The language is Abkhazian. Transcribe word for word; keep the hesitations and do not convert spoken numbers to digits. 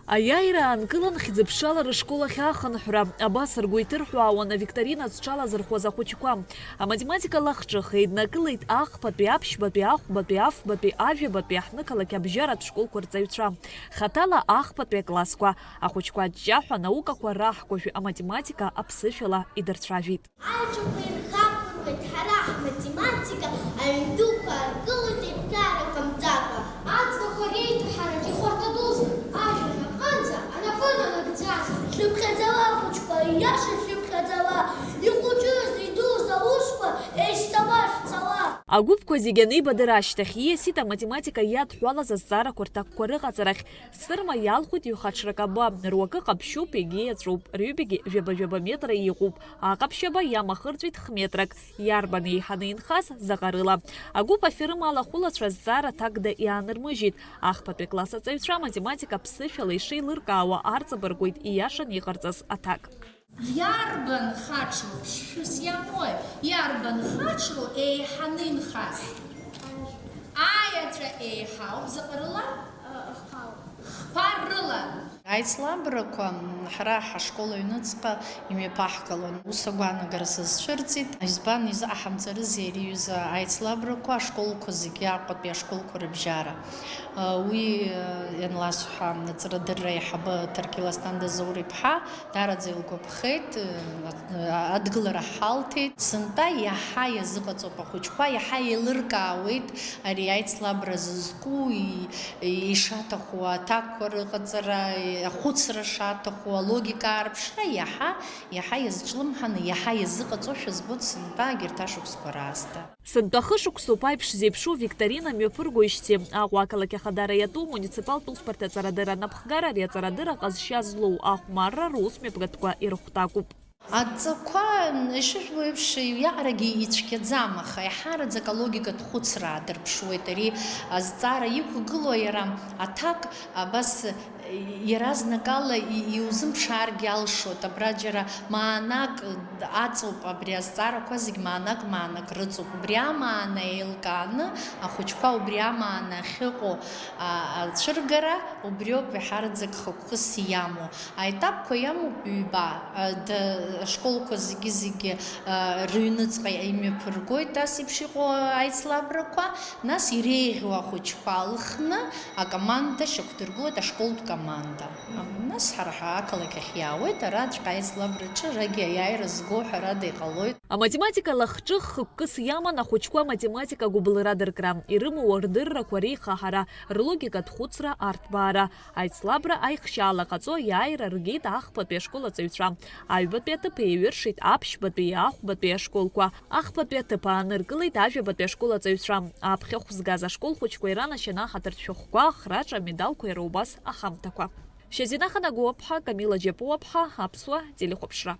Аиааира аанкылан хьӡыԥшала рышкол ахь ахынҳәра. Абас ргәы иҭырҳәаауан авикторина зҽалазырхәуаз ахәыҷқәа. Аматематика лахҿыхха еиднакылеит ахԥатәи, аԥшьбатәи, ахәбатәи, афбатәи, ажәабатәи аҳҭнықалақь абжьаратә школқәа рҵаҩцәа. Хаҭала ахԥатәи аклассқәа. Ахәыҷқәа аҷҷаҳәа анаукақәа раҳкәажә аматематика аԥсышәала идырцәажәеит. Аиҿақәа ирхақәыргеит ҳара ҳматематика, аҩн дуқәа аргылеит еиқәшәара ҟамҵакәа. Аҵлақәа реиҭаҳараҿ ихәарҭадузар, ажәҩан аҟынӡа анапы нанагӡаз. Шәыԥхьаӡала, ахәыҷқәа, ииаша шәыԥхьаӡала, ихәыҷыз, идуз аусқәа еизҵала шәцала. Агәыԥқәа зегьы анеибадыра ашьҭахь, ииасит аматематика иадҳәалаз азҵаарақәа рҭакқәа рыҟаҵарахь. Сырма иалхәит ҩхаҽрак аба, руакы ҟаԥшьуп, егьи иаҵәоуп, рҩбагьы жәаба-жәаба метра иҟоуп. Аҟаԥшьаба иамахырҵәеит х-метрак. Иарбан еиҳаны инхаз, заҟа рыла? Агәыԥ аферыма алахәылацәа азҵаара ҭакда иаанырмыжьит. Ахԥатәи акласс аҵаҩцәа аматематика ԥсышәала ишеилыркаауа арҵабыргуеит ииашаны иҟарҵаз аҭак. Иарбан хаҿроу ԥшшәыс иаҟои? Иарбан хаҿроу еиҳаны инхаз? Аеҵәа еиҳауп, заҟа рыла? Хԥа рыла. Аицлабрақәа ҳара ҳашкол аҩныҵҟа имҩаԥаҳгалон. Ус агәаанагара сазцәырҵит. Избан изыҟаҳамҵарызеи ари аҩыза аицлабрақәа ашколқәа зегьы, Аҟәатәи ашколқәа рыбжьара? Уи, ианласҳәа, аҵарадырра аиҳабы Ҭаркьыл Асҭанда Заур-иԥҳа даараӡа илгәаԥхеит, адгылара ҳалҭеит. Сынтәа иаҳа иазыҟаҵоуп ахәыҷқәа, иаҳа еилыркаауеит ари аицлабра зызку, и-, ишаҭаху аҭакқәа рыҟаҵара, ахәыцра шаҭаху, алогика аарԥшра иаҳа, иаҳа иазҿлымҳаны, иаҳа иазыҟаҵошәа збоит сынтәа егьырҭ ашықәсқәа раасҭа. Сынтәа хышықәсоуп аиԥш зеиԥшу викторина мҩаԥыргоижьҭеи. Аҟәа ақалақь ахадара иатәу амуниципалтә усбарҭа аҵарадырра анапхгара ари аҵарадырра ҟазшьа злоу ахәмарра русмҩаԥгатәқәа ирыхәҭакуп. Адҵақәа, ишыжәбо еиԥш, иаҟарагьы ицәгьаӡам, аха еиҳараӡак алогикатә хәыцра аадырԥшуеит. Ари азҵаара иқәгылоу иара аҭак абас иаразнакала и-, иузымԥшааргьы алшоит. Абра џьара маанак аҵоуп, абри азҵаарақәа зегь маанак, маанак рыҵоуп. Убри амаана еилкааны, ахәыҷқәа убри амаана ахьыҟоу, а, ацәыргара, убриоуп иаҳараӡак хықәкыс иамоу. Аетапқәа иамоуп ҩба, а, д-, ашколқәа зегьы-зегьы, а, рыҩныҵҟа имҩаԥыргоит ас еиԥш иҟоу аицлабрақәа, нас иреиӷьу ахәыҷқәа алхны, акоманда шьақәдыргылоит, ашколтә команда. Нас ҳара ҳа-, ақалақь ахь иаауеит, араҵәҟьа аицлабраҿы арагьы аиааира зго ҳәарада иҟалоит. Аматематика лахҿых хықәкыс иаман ахәыҷқәа аматематика гәыбылра дыркра, ирымоу рдыррақәа реихаҳара, рлогикатә хәыцра арҭбаара. Аицлабра аихшьаала ҟаҵо аиааира ргеит ахԥатәи ашкол аҵаҩцәа. Аҩбатәи аҭыԥ еиҩыршеит аԥшьбатәи, ахәбатәи ашколқәа. Ахԥатәи аҭыԥ ааныркылеит ажәабатәи ашкол аҵаҩцәа. Аԥхьахә згаз ашкол хәыҷқәа иранашьан аҳаҭыртә шәҟәқәа, ахраҿа, амедалқәа, иара убас ахамҭақәа. Шьазина Ханагәыуаԥҳа, Камила Џьапуаԥҳа, Аԥсуа телехәаԥшра.